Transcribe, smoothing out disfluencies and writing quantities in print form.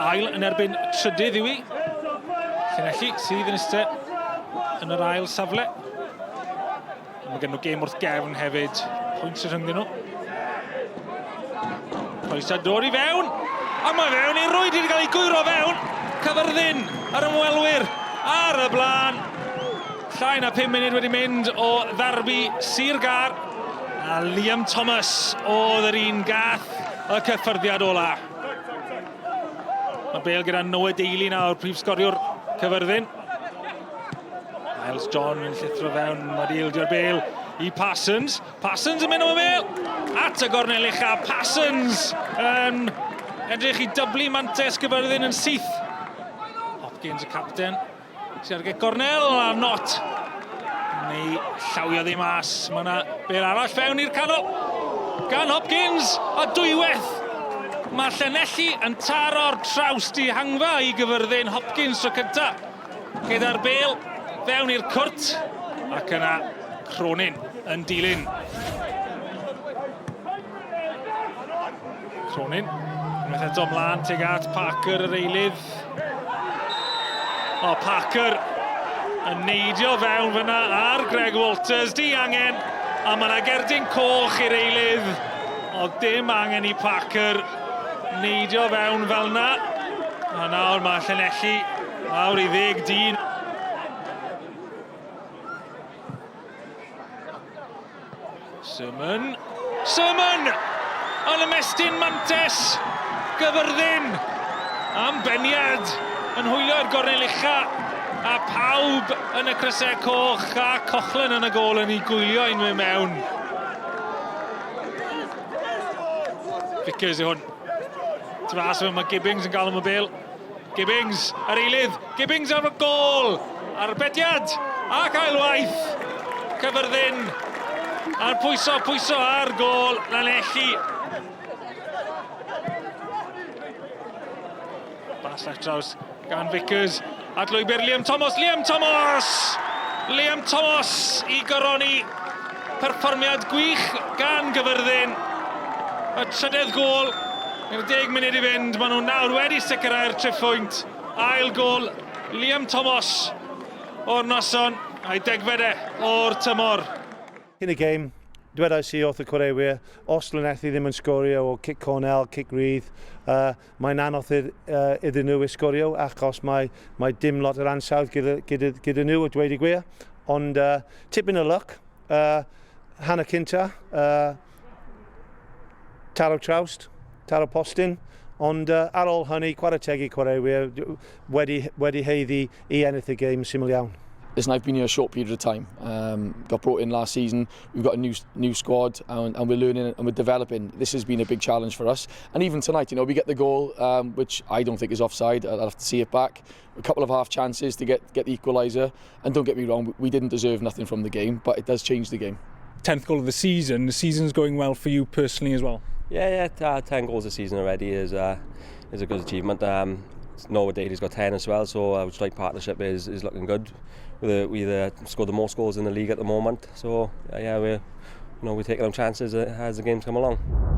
Ail yn erbyn trydydd yw i. Llanelli sydd yn eistedd yn yr ail safle. Mae gen nhw gêm wrth gefn hefyd. Pwynt sy'n rhyngddyn nhw. Croeso dod i fewn. A mae fewn i rwyd wedi cael ei gwyro fewn. Cyfyrddin yr ymwelwyr ar y blaen. Llai na 5 munud wedi mynd o ddarbi Sir Gâr. A Liam Thomas oedd yr un gath y cyffyrddiad ola. Mae Bale gyda Noah Daly nawr, prif sgoriwr Cyfyrddin. Miles John yn llithro fewn, mae wedi ildio'r bel i Parsons. Parsons yn mynd am y bel at y gornel ucha. Parsons yn edrych i dyblu mantes Gyfyrddin yn syth. Hopkins y capten. Sy'n ar gic gornel a not. Neu llawio ddim mas. Mae yna bel arall fewn i'r canol. Gan Hopkins a dwywaith. Mae Llanelli yn taro'r traws dihangfa i gyfyrddin Hopkins tro cynta. Gyda'r bel fewn i'r cwrt ac yna Cronin yn dilyn. Cronin, unwaith eto mlaen tuag at Parker yr eilydd. O, Parker yn neidio fewn fyna ar Greg Walters, di angen, a mae yna gerdyn coch i'r eilydd. O, dim angen i Parker neidio fewn fel yna. A nawr mae Llanelli lawr i ddeg dyn. Sermon. Sermon! Yn ymestyn mantes gyfyrddin am beniad yn hwylio i'r gornel ucha a pawb yn y crysau coch a Cochlan yn y gôl yn ei gwylio un mynd mewn. Vickers yw hwn. Tu fas mae Gibbings yn gael am y bel. Gibbings, yr eilydd, Gibbings am y gôl! Arbediad ac ailwaith! Cyfyrddin a'r pwyso, pwyso ar gôl Lanelli. Bas ar traws gan Vickers at lwybr Liam Thomas. Liam Thomas! Liam Thomas i goroni perfformiad gwych gan Gyfyrddin. Y trydedd gôl Gyda deg munud i fynd, maen nhw nawr wedi sicrhau'r triphwynt. Ail gôl Liam Thomas o'r noson, a'i degfed e o'r tymor. Cyn y gêm, dwedais i wrth y chwaraewyr, os Llanelli ddim yn sgorio o cic cornel, cic rydd, uh, mae'n anodd uh, iddyn nhw i sgorio achos mae, mae dim lot yr ansawdd gyda, gyda, gyda nhw, a dweud y gwir. Ond uh, tipyn o luck, uh, hanner cynta, uh, Taro trawst, taro postyn, ond uh, ar ôl hynny, chwarae teg i chwaraewyr wedi, wedi heiddi i ennill y gêm syml iawn. Listen, I've been here a short period of time. Um, got brought in last season. We've got a new new squad, and, and we're learning and we're developing. This has been a big challenge for us. And even tonight, you know, we get the goal, um, which I don't think is offside. I'll have to see it back. A couple of half chances to get get the equaliser. And don't get me wrong, we didn't deserve nothing from the game, but it does change the game. 10th goal of the season. The season's going well for you personally as well. Yeah, yeah, uh, 10 goals a season already is uh, is a good achievement. Um, Noah Daly's got 10 as well, so our strike partnership is, is looking good. We we uh, scored the most goals in the league at the moment, so uh, yeah, we're, you know, we're taking our chances uh, as the games come along.